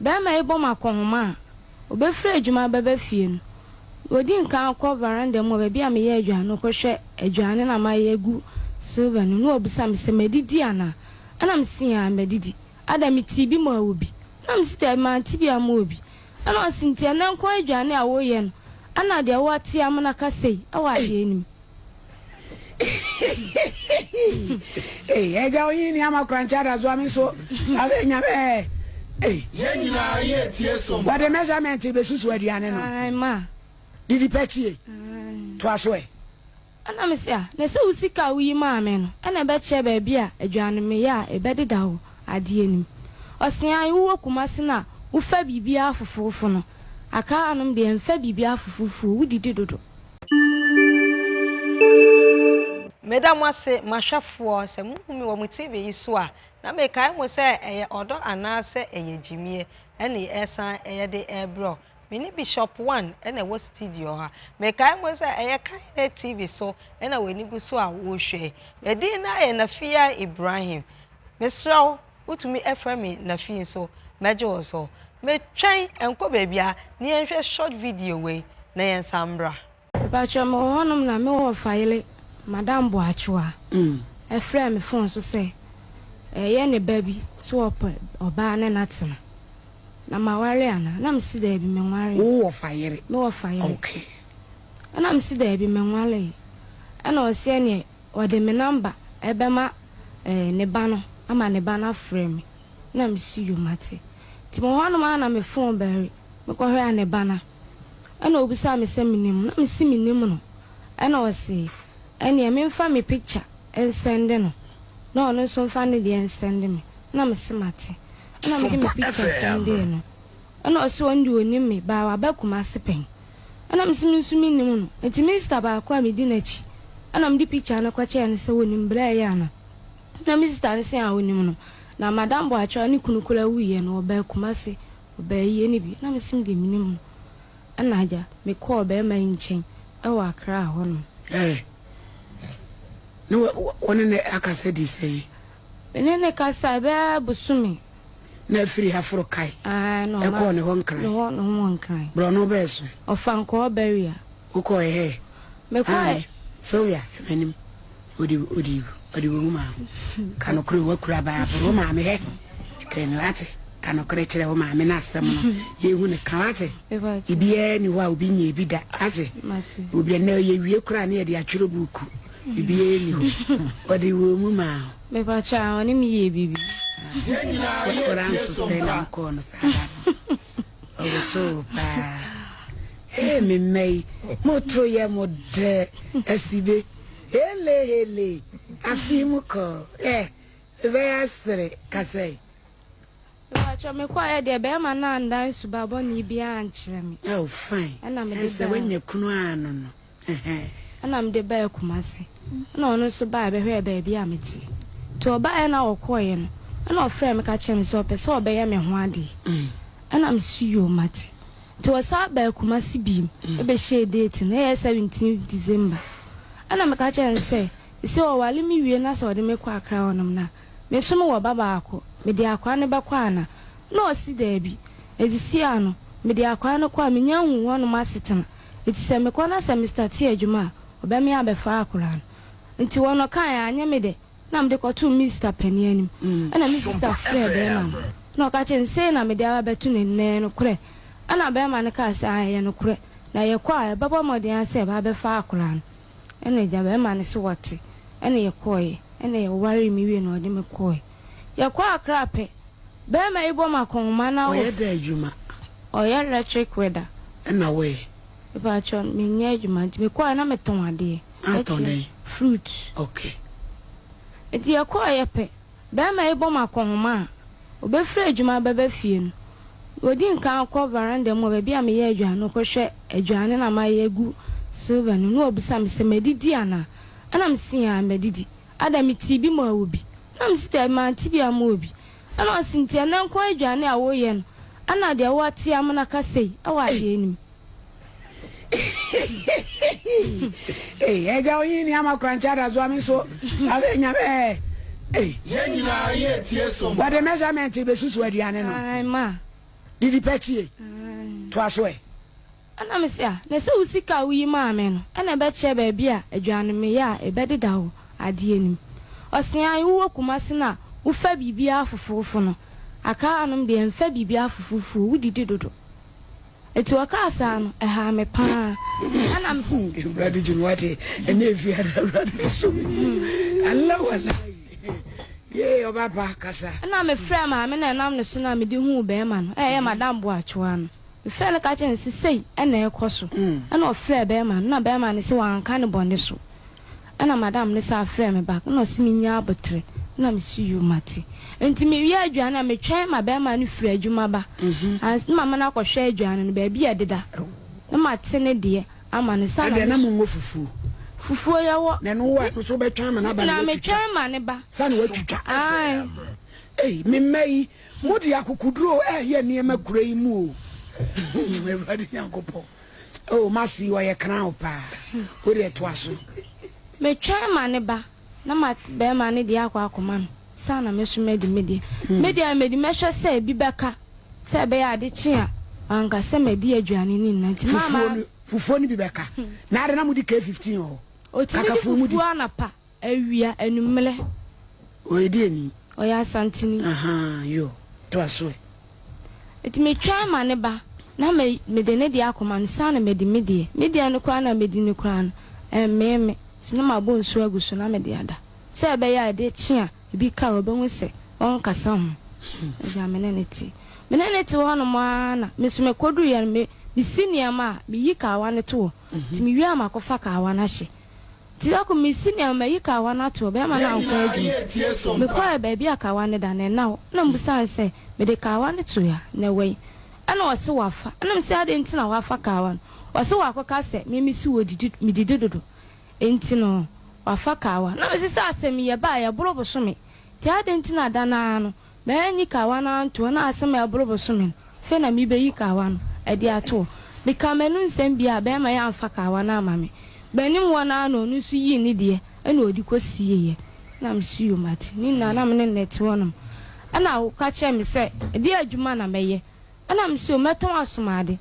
Barima yi bɔ me akɔnhoma a, ɔbɛfiri adwuma bɛba fie no, ɔdi nkan kɔ veranda mu hɔ, baabi a meyɛ aduane no kɔhwɛ aduane no a mayɛ agu silver no mu, na wabisa me sɛ madidi anaa? Ɛna mese aane madidi. Ada metee bi maa obi? Ɛna mese daabi mante bi amma obi. Ɛna ɔse nti ɛnnɛ nko ara aduane a woyɛ no ɛna deɛ woate amena ka sei wɔ adeɛ no mu. Ei agya oyi ni ama korankyɛ adazoa me nso afei nyame eh ei. Yɛn nyinaa yɛ tie som pa. Wɔde measurement bɛsusu aduane no. Ae ma. Didi pɛ tie. Toa so ɛ. Ɛna me se ah, na sɛ wo sika a woyi maa me no ɛna ɛbɛkyerɛ baabi a aduane meyɛ a ɛbɛdeda hɔ adeɛ no mu. Ɔse ae wowɔ Kumasi no a wofa biribiara fofoofo no, Accra hanom deɛ yɛmfa biribiara fofoofo o, wodidi dodo. Meda mo ase m'ahwɛfoɔ, sɛ mohu me wɔ mo TV yi so a, na mekae mo sɛ ɛyɛ ɔdɔ anaasɛ ɛyɛ gyimie ɛne ɛresan yɛde rebrɛ wo. Me ne Bishop One na ɛwɔ studio ha. Mekae mo sɛ ɛyɛ Kainet TV so na w'ani gu so a worehwɛ yi. Me din no ayɛ Nafia Ibrahim. Mesrɛ wo, wotumi frɛ me Nafi nso, mɛgye wo so. Metwɛn, nkɔ baabiara, na yɛnhwɛ short video wei na yɛnsan mmra. Mepakyɛw mewɔ hɔnom na me wɔfa yere Madam Boakyewa frɛɛ me fon so sɛ ɛyɛ ne ba bi sɛ ɔpɛ ɔbaa ne no atena. Na maware anaa? Na mese daabi menwaree. Wo wɔfa yere? Me wɔfa yere. Okay. Ɛna mese daabi menwaree. Ɛna ɔse ɛneɛ ɔde me number ɛbɛma eh, ne ba no ama ne ba no afrɛ me. Ɛna mese yo mate. Nti mewɔ hɔnom ara na me phone bɛre, mekɔhwɛ a ne ba no a. Ɛna ɔbisaa me sɛ menim no, na mese mennim no. Ɛna ɔse ɛneɛ memfa me picture nsɛnde no na ɔno nso mfa ne deɛ nsɛnde me. Ɛna mese mate. Ɛna mede me picture sɛndee no. Ɛna ɔse ɔno deɛ ɔnim me, but waba Kumasi pɛn. Ɛna mese me nso mennim no. Nti me sister baako a medi n'akyi ɛna mede picture no kɔkyɛɛ no sɛ ɔnim berɛ a ɛyɛ anaa. Ɛna me sister no se aa ɔnim no. Na Madam Boakyewa ne kunu koraa wuiɛ no ɔbaa Kumasi, ɔbaa ayie no bi. Ɛna mese me deɛ mennim no. Ɛna agya, mekɔɔ barima yi nkyɛn wɔ Accra hɔ nom. Ɛɛ, ne wo ne no akasa di sɛn? Me ne no kasae bɛyɛ bosome. Na afiri ha foro kae. Ae, na ɔma. Ɛkɔɔ ne hɔ Nkran. Ne hɔ, ne ho wɔ Nkran. Borɔno bɛɛ so. Ɔfa nkɔɔ Beria. Wokɔɔ hɛ? Mekɔe. Aane, Sylvia, hwɛ m'anim. Odi, odi, ɔde wo maa wo. Ka nokorɛ o, woakura Bible. Wo maame hɛ, hwɛ no, wate? Ka nokorɛ kyerɛ wo maame na asɛm no, yɛnhu no ka, wate? Biribiara nni hɔ a obi nyɛɛ bi da, wate? Obi, ɛnnɛ yɛwie koraa na yɛde atwerɛ buuku. Biribiara nni hɔ. Ɔde wɔ mu maa wo. Mepakyɛ a, ɔne me yɛɛ biribi. Koraa nso sɛn na mokɔɔ no saa da no? Ɔwosoo paa. Ee me mma yi, moto yɛ mo dɛ asibe. Hele hele, afe mu kɔ eh, mebɛyɛ asere kasa yi. Mepakyɛ mekɔeɛ deɛ bɛɛma no andan suba bɔne biaa ankyerɛ me. Oh fine, Ɛna mede ɛnsɛ baa. woanya kunu aa no no ɛhɛn. Ɛna mede baa Kumasi. Ɛna ɔno nso baeɛ bɛhwɛɛ baabi a mete. Nti ɔbaeɛ na ɔkɔeɛ no, ɛna ɔfrɛɛ me ka kyerɛɛ me sɛ ɔpɛ sɛ ɔbɛyɛ me ho adeɛ. Ɛna mese yoo mate. Nti ɔsan baa Kumasi bio bɛhyɛɛ date no, ɛyɛ 17 December. Ɛna meka kyerɛɛ no sɛ, sɛ ɔware me wie na sɛ ɔde me kɔ Accra hɔnom no a, me nso mewɔ ba baako, mede akwaa no bɛkɔ anaa? Ɛna ɔse daabi. Enti seesei ara no, mede akwaa no kɔ a, mennya nhuu hɔnom asetena. Enti sɛ mekɔ na sɛ mestate adwuma a, ɔbɛme abɛfa akwadaa no. Enti wɔn ɔkaeɛ a, anyɛ me dɛ. Ɛna mede kɔtoo me sista panin anim. Ɛna me sista frɛɛ barima no, ɛna ɔka kyerɛɛ no, sei na mede aba abɛto n'anim, na ɛyɛ nokorɛ? Ɛna barima no kaa sɛ, aane, ɛyɛ nokorɛ, na yɛkɔ a, yɛbɛbɔ mmɔden ara sɛ yɛba abɛfa akwadaa no. Ɛna agya barima no se wɔte. Ɛna yɛkɔeɛ. Ɛna yɛwaree me wiee na ɔde me kɔeɛ. Yɛkɔɔ Accra pɛ, barima yi bɔ me akɔnhoma na Ɔyɛ dɛn adwuma? Ɔyɛ electric welder. Ɛna woyɛ? Mepakyɛw, menyɛ adwuma nti mekɔeɛ na metɔn adeɛ. Atɔn dɛn? Fruit. Okay. Nti yɛkɔeɛ pɛ, barima yi bɔ me akɔnhoma a, ɔbɛfiri adwuma bɛba fie no, ɔdi nkan kɔ veranda mu hɔ, baabi a meyɛ aduane no kɔhwɛ aduane no a mayɛ agu silver no mu, na wabisa me sɛ madidi anaa? Ɛna mese aane madidi. Ada metee bi maa obi? Ɛna mese daabi mante bi amma obi. Ɛna ɔse nti ɛnnɛ nko ara aduane a woyɛ no, ɛna deɛ woate amena ka sei wɔ adeɛ no mu. Ei agya oyi ni ama korankyɛ adazoa me nso afei nyame eh ei. Yɛn nyinaa yɛ tie som pa. Wɔde measurement bɛsusu aduane no. Ae ma. Didi pa kyie. Toa so ɛ. Ɛna me se, ah, na sɛ wo sika a woyi maa me no ɛna ɛbɛkyerɛ baabi a aduane meyɛ a ɛbɛdeda wɔ adeɛ no mu. Ɔse, ae, wowɔ Kumasi no a wofa biribiara fofoofo no, Accra hanom deɛ yɛmfa biribiara fofoofo o, wodidi dodo. Enti ɔkaa saa no, ɛhaa me pa ara. Ɛna me. Awurade gye me wate, ɛnɛ efi ada Awurade so me mu. Allah wallahi. Yee ɔba pa kasa. Ɛna me frɛɛ maame no a ɛnam ne so no a mede huu bɛɛma no, ɛyɛ Madam Boakyewa no. Me frɛɛ no ka kyerɛɛ no se sei na ɛrekɔ so. Ɛna ɔfrɛɛ bɛɛma no, na bɛɛma no se wanka ne bɔne so. Ɛna madam no san frɛɛ me back na ɔse mennya aboterɛ na mese yoo mate. Nti mewie aduane a metwɛn ma bɛɛma no firi adwuma ba ans na mama no akɔhwɛ aduane no baabi a ɛdeda na mate ne deɛ ama no sa na Ɛdeɛ na mo nwɔ fufuo? Fufuo yɛwɔ. Na ɛno wo a ɛno nso wobɛtwɛn ama no aba na Na watwitwa? metwɛn ma ne ba. Sa na watwitwa. Ae. Ei me mma yi mode akokoduro ɛɛyɛ nneɛma kuro yi mu o Awurade Nyankopɔn. Oh masi ɔyɛ crown paa wo deɛ toa so. Me twɛn ma ne ba na ma bɛɛma no deɛ akɔ akɔma no saa na me nso madi me deɛ. Me deɛ medi mɛhwɛ sɛ ebi bɛka sɛ ɛbɛyɛ ade kye a wanka sɛ madi aduane no nyinaa nti maa Fufuo no fufuo no bi bɛka na ade na modi K15 wɔ hɔ Otumi di kakafuo mudi. fufuo anapa. Awia, anwummerɛ. Ɔyɛ deɛni? Ɔyɛ Asanteni. Ahaa, yoo, toa so ɛ. Nti metwɛn ma ne ba, na me, mede ne deɛ akɔma no, saa na madi me deɛ. Me deɛ no koraa na medi no koraa no, ɛmmee me. Nti na mabɔ nsuo agu so na mede ada. Sɛ ɛbɛyɛ a ɛde kye a, ebi ka a, ɔbɛhu sɛ ɔnkasa ho. Agya, me ne no te. Me ne no te hɔnom ara na me nso mekɔduruiɛ no, me, mesi nneɛma a, meyi kawa no to hɔ. Nti mewie a makɔfa kawa no ahyɛ. Nti da koro mesi nneɛma mayi kawa no ato hɔ, bɛrima no ankɔ adwuma. Mekɔɛ baabi a kawa no da no, ɛnna hɔ. Ɛna mebisaa no sɛ, mede kawa no toe a, na ɛwɔ he? Ɛna ɔse wafa. Ɛna mese adɛn nti na wafa kawa no? Ɔse wakɔka sɛ me mese wɔdidi, medidi dodo nti no wafa kawa. Na mese sɛ asɛm yi ɛbaeɛ ɛboro bosome, nti adɛn nti na da no ara no Manyi kawa no anto hɔ na asɛm a ɛboro bosome no, afei na merebeyi kawa no de ato hɔ. Mekaa m'anom nsɛm bio a, barima yi amfa kawa no amma me. M'anim hɔ no ara na ɔno nso yii ne deɛ na ɔde kɔsieeɛ. Ɛnna mese, Yoo, mate. Ne nyinaa na me ne no te hɔnom. Ɛnna ɔka kyerɛɛ me sɛ, Ɛdeɛn adwuma na mɛyɛ? Ɛnna mese, O, mɛtɔn asomade.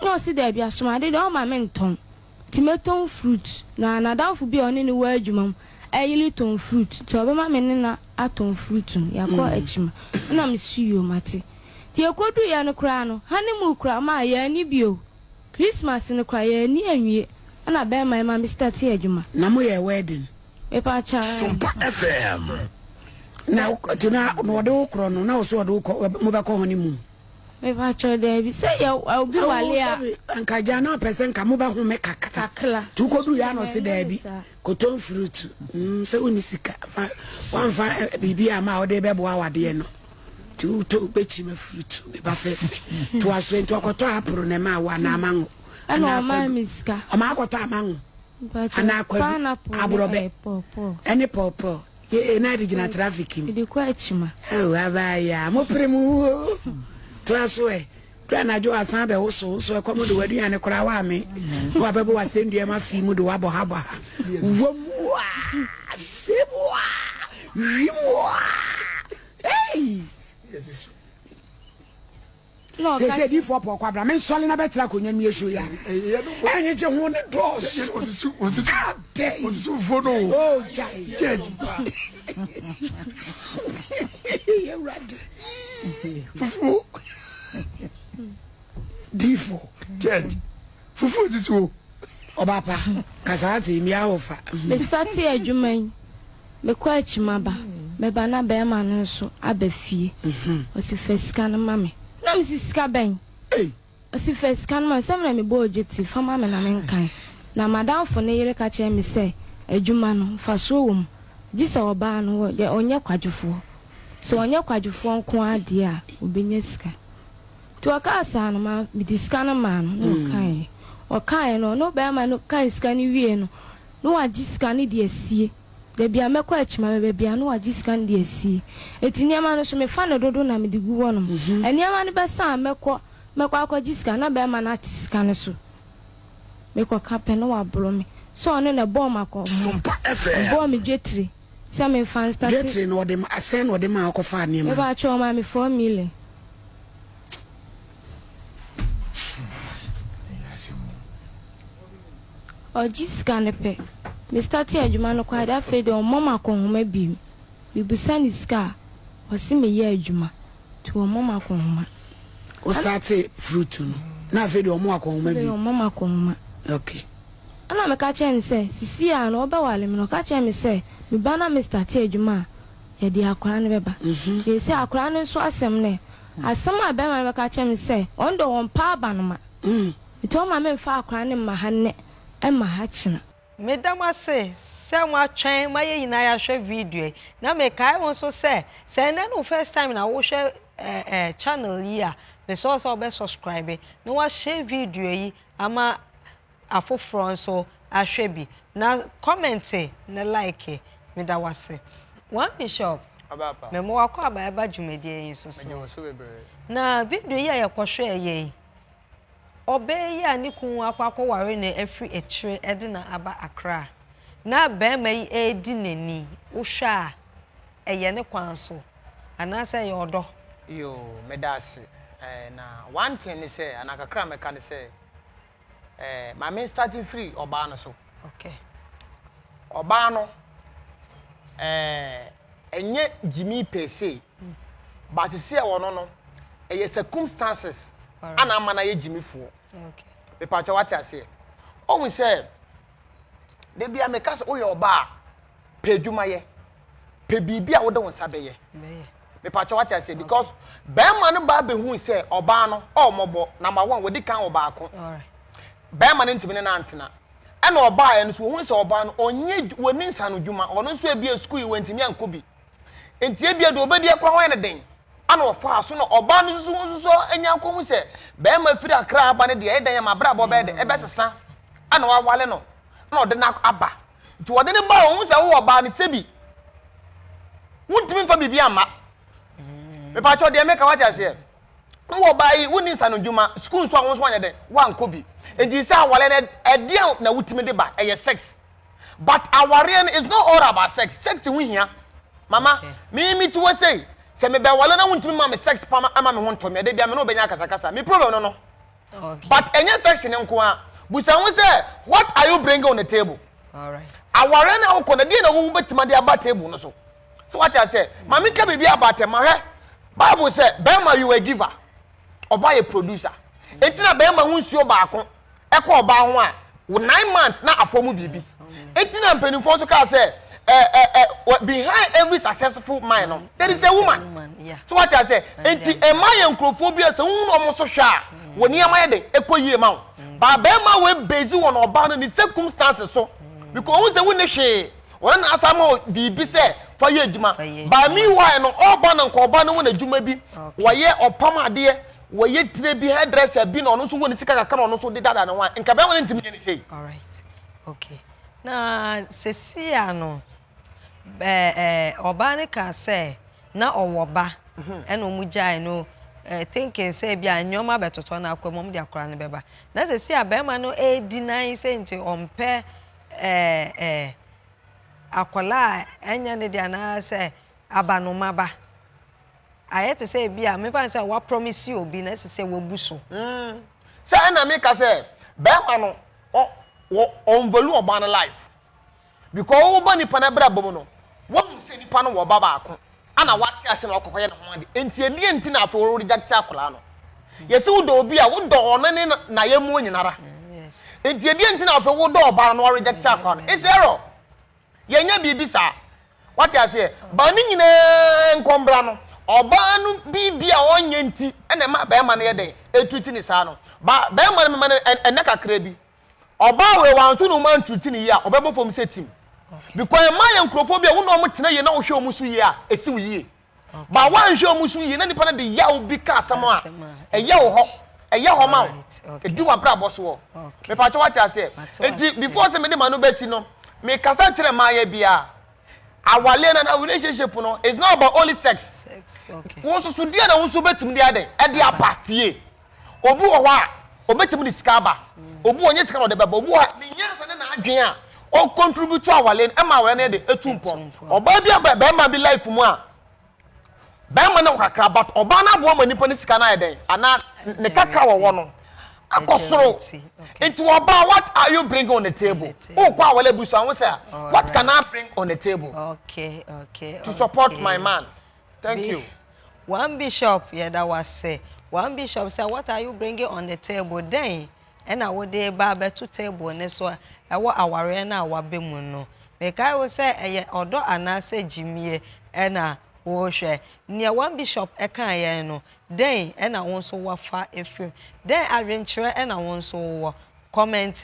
Ɛnna ɔse, Dabi, asomade deɛ ɔmma mentɔn. Nti mɛtɔn fruit. Na n'adamfo bi a ɔne no wɔ adwuma mu yere tɔn fruit, nti ɔbɛma me ne no atɔn fruit no. Yɛakɔ akyima. Ɛna mese yoo mate. Nti yɛkɔduiɛ no koraa no, honeymoon koraa maa yɛanni bio. Christmas no koraa yɛanni anwie. Ɛna bɛɛma yi ma me startee adwuma. Na moyɛɛ wedding? Mepakyɛw ae. Sompa FM. Na nti na ɔde wo korɔ no, na ɔse ɔde wo kɔ, mobɛkɔ honeymoon? Mepakyɛw daabi sɛ yɛ obi wale a. Sɛbi nka gya na ɔpɛ sɛ nka mo bɛ home kakra. Kakra. Nti wokɔduru yɛ na ɔse daabi kɔtɔn fruit mm, sɛ wonni sika fa wamfa biribi ama a wode bɛboa awadeɛ no nti wotɔ wobɛkyi ma fruit meba fɛfɛ toa so nti ɔkɔtɔ aporo na ɛma wo anaa mango ɛna ɔmaa me sika ɔmaa akɔtɔ amango anaa kwadu aborɔbɛ ɛne pɔɔpɔɔ Yee na de gyina traffic mu. Mede kɔ akyima. Oh abaayaa mo pere mo ho o. Toa so ɛ. Duru anadwo asan abɛwosow nso ɛkɔm de w'aduane koraa woame na wabɛbɔ w'asɛnnua mu afi mu de wo abɔ ha bɔ ha. Wɔ mu a se mu a wi mu a. Ei! Na ɔka Seesei diifoɔ pɔɔ kwabena me nsɔle na bɛtra akonnwa mu yɛsuo yi a ɛnyegye ho ne dɔɔso adɛn oh gyae awurade fufuo diifoɔ church fufuo sisi o ɔba pa kasa ate mmea wɔ fa mestate adwuma yi Mekɔ akyi maba, mɛba na bɛɛma no nso aba fie. Ɔse fa sika no ma me. Na mese sika bɛn? Ɔse fa sika no ma me, sɛ me na mebɔɔ dwetire, fa ma me na menkan. Na m'adamfo no yere ka kyerɛɛ me sɛ adwuma no, mfasoɔ wɔ mu, gye sɛ ɔbaa no ɔnyɛ kwadwofoɔ. Sɛ ɔnyɛ kwadwofoɔ nko ara deɛ a, ɔbɛnya sika. Nti ɔkaa saa no, ma mede sika no maa no na ɔkaeɛ. Ɔkaeɛ no, ɔno bɛɛma no kae sika no wieeɛ no, na wagye sika no de asie. Da bi a mɛkɔ akyima mɛba bi a na wagye sika no de asie. Enti nneɛma no nso mefa no dodo na mede gu hɔnom. Nneɛma no bɛsa a mɛkɔ mɛkɔ akɔgye sika na barima no ate sika no so. Mekɔka pɛ na waboro me sɛ ɔno na ɛbɔɔ me akɔnhoma. Ɔbɔɔ me dwetire sɛ memfa nstate. Dwetire no ɔde ma sɛn na ɔde maa wokɔfaa nneɛma no? Mepakyɛw ɔmaa me 4 million. asɛm mu. Ɔgye sika no pɛ. Me starte adwuma no koraa de afei deɛ ɔmmɔ me akɔnhoma bio. Mebisa no sika a, ɔse meyɛ adwuma nti ɔmmɔ me akɔnhoma. Wo starte fruit no na afei deɛ ɔmmɔ akɔnhoma bio? Afei ɔmmɔ me akɔnhoma. Okay. Ɛna meka kyerɛɛ no sɛ sisi a no ɔbɛwale me no ɔka kyerɛɛ me sɛ meba na me starte adwuma a yɛde akwadaa no bɛba. Seesei akwadaa no nso asɛm no ɛ? Asɛm a bɛrima no bɛka akyerɛ me sɛ ɔno deɛ ɔmpɛ abanoma. Nti ɔmma memfa akwadaa no mma ha nnɛ mma ha kyena. Meda mo ase sɛ moatwɛn ma yɛn nyinaa yɛahwɛ video yi. Na mekae wo nso sɛ, sɛ ɛnnɛ ne wo first time na wohwɛ eh, channel yi a, mesrɛ wo sɛ wobɛ subscribe na woahyɛ video yi ama afoforɔ nso ahwɛ bi. Na comment ne like. Meda wo ase. One Bishop, mema wakɔ aba ɛba dwumadie yi nso so. Na video yi a yɛkɔhwɛɛ yɛ yi, Ɔbaa yi a ne kunu akɔ akɔware no afiri akyire de no aba Accra na barima yi redi n'ani, wohwɛ a, ɛyɛ ne kwan so anaasɛ ɛyɛ ɔdɔ? Yoo, meda ase. Eh, na one thing ne sɛ, anaa kakra a mɛka ne sɛ, eh, ma me start mfiri ɔbaa no so. Okay. Ɔbaa no, eh, ɛnyɛ gyimii per se, but sisi a wɔno no, ɛyɛ circumstances ana ama no ayɛ gyimifoɔ. Mepakyɛ wate aseɛ. Ɔhu sɛ, da bia meka sɛ woyɛ ɔbaa a, pɛ adwuma yɛ, pɛ biribi a wode wo nsa bɛyɛ. Mepakyɛ wate aseɛ because bɛrima no baa bɛhu sɛ ɔbaa no ɔmmɔbɔ, number one, wɔdi kan wɔ baako. Bɛrima no ntumi ne no antena. Ɛna ɔbaeɛ no so wɔhu sɛ ɔbaa no ɔnyɛ wɔni nsanodwuma, ɔno nso ebia sukuu yi wantumi ankɔ bi. Nti ebia deɛ ɔbɛdi akora ho yɛ no den. Ana ɔfaa so na ɔbaa no nso nso so anya nkɔhu sɛ bɛrima firi akra aba no deɛ ɛyɛ dɛn ama abrabɔ bɛyɛ dɛ ɛbɛsesa. Ana wawale no na ɔde no aba. Nti ɔde no baa ɔhu sɛ wowɔ ɔbaa no sɛbi wontumi mfa biribi amma. Mepakyɛw deɛ meka wate aseɛ. Wowɔ ɔbaa yi wonni nsanodwuma, sukuu nso a wo nso wanyɛ dɛn woankɔ bi. Nti sɛ awale no ɛdeɛn na wotumi de ba ɛyɛ sex. But awareɛ no is not all about sex. Sex ho hia. Mama, me me ti wɔ sei, sɛ me bɛ wale na wontumi ma me sex pa ma me ho ntɔ me a, da bia me ne wo bɛnya akasakasa. Me problem no no. But ɛnyɛ sex no nko ara. Busa ho sɛ, what are you bringing on the table? Awareɛ no a wokɔ no, ɛdeɛn na wo wobɛtumi de aba table no so? So wate aseɛ? Ma menka biribi about ɛma hwɛ. Bible sɛ, bɛrima you a giver, ɔbaa yɛ producer. Enti na bɛrima ho nsuo baako ɛkɔ ɔbaa ho a, 9 months na afɔ mu biribi. Enti na mpanimfoɔ nso kaa sɛ, ɛ ɛ ɛ behind every successful man no, there is a woman. So wate aseɛ? Enti ɛma yɛ nkurɔfoɔ bi a sɛ wohunu wɔn so hwɛ a, wɔn nneɛma yɛ den, ɛkɔ yie ma wo. Ba bɛrima wei base wɔn ɔbaa no ne circumstances so. Because ohun sɛ wonni hwee, wɔn na asa ma biribi sɛ fa yɛ adwuma. Ba meanwhile no, ɔba no nka ɔbaa no wɔ n'adwuma bi, wɔyɛ ɔpam adeɛ, wɔyɛ tire bi, hairdresser bi na ɔno nso wɔ ne sika kakra na ɔno nso de dada ne ho a, nka bɛrima no ntumi nyɛ ne sei. Alright, okay. Na sesia no, ɛɛ ɛɛ ɔbaa no kaa sɛ na ɔwɔ ba ɛna wɔn gyae no ɛɛ thinking sɛ ebi a nneɛma bɛtotɔ no akɔ mu wɔn de akwadaa no bɛba. Na sesia bɛrima no ɛredi nan sɛ nti ɔmpɛ ɛɛ ɛɛ akwadaa a ɛnyɛ ne deɛ anaasɛ abanoma ba. Ayɛ te sɛ ebia memfa no sɛ woaprɔmisi obi na ɛsɛ sɛ woabu so. Sɛ ɛna meka sɛ bɛrima no ɔ wɔ ɔnvalue ɔbaa no life because woba nipa no abrabɔ mu no woahu sɛ nipa no wɔ ɔba baako ana wate ase na wakɔkɔyɛ ne ho ade nti ɛdeɛ nti na afei wo reject akwadaa no yɛsɛ wodɔ obi a wodɔ ɔno ne n'ayɛmuo nyinara nti ɛdeɛ nti na afei wodɔ ɔbaa no na wareject akwadaa no it's error. Yɛnyɛ biribi saa. Wate aseɛ? Ba ne nyinaa nkɔmbra no, ɔbaa no biribi a ɔnyɛ nti na ɛma bɛrima no yɛ dɛn? Ɛtreat ne saa no. Ba bɛrima no mema no ɛnɛ kakra bi. Ɔbaa wei wanto ne ho antriti ne yie a, ɔbɛbɔ fam sɛ tim. Because ɛma yɛ nkurɔfoɔ bi a wo ne wɔn tena yie na wohwɛ wɔn so yie a, ɛsi wo yie. Ba woanhwɛ wɔn so yie na nipa no de yaw bi ka asɛm a, ɛyɛ wo hɔ, ɛyɛ hɔ ma wo, ɛdi w'abrabɔ soɔ. Mepakyɛ wate aseɛ? Nti before sɛ mede m'ano bɛsi no, mekasa kyerɛ mmaayɛ biara. Awaleɛ no anaa relationship no is not about only sex. Wo nso so deɛ na wo nso wobɛtumi de adɛn? Ɛde aba fie. Obi wɔ hɔ a, obɛtumi de sika aba. Obi wɔ nyɛ sika na ɔde bɛba. Obi wɔ hɔ a, ne nyansa ne n'adwene a ɔcontribute to awaleɛ no ɛma awaleɛ no yɛ de ɛtu mpɔn. Ɔbaa bi aba bɛrima bi life mu a, bɛrima no wɔ kakra but ɔbaa no aboa ma nipa no sika no ayɛ dɛn anaa ne kakra wɔwɔ no. Akɔ soro. Nti ɔbaa what are you bringing on the table? Wokɔ awale abusua ho sɛ what can I bring on the table? Okay, okay. To support my man. Thank you. One bishop yɛda wase. One bishop sɛ what are you bringing on the table? Dɛn ɛna wode ba abɛto table ne so ɛwɔ awareɛ no a waba mu no. Mekae wo sɛ ɛyɛ ɔdɔ anaasɛ gyimie ɛna wohwɛ. Nea one bishop ɛka yɛn no, dɛn ɛna wo nso wafa efirim? Dɛn adwenkyerɛ ɛna wo nso wowɔ? Comment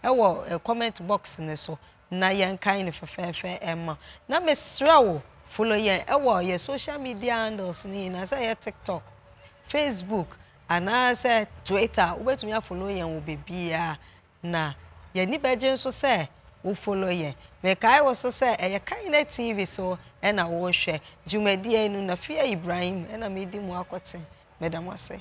ɛwɔ comment box ne so na yɛnkan ne fɛfɛɛfɛ ɛma. Na mesrɛ wo, follow yɛn ɛwɔ yɛ social media handles ne nyinaa, sɛ ɛyɛ TikTok, Facebook anaasɛ Twitter. Wobɛtumi afollow yɛn wɔ beebiara na yɛni bɛgye nso sɛ wo follow yɛn. Mekae wo so sɛ ɛyɛ Kaina TV so ɛna wɔrehwɛ dwumadie no na Fia Ibrahim ɛna medi mu akɔten. Meda mo ase.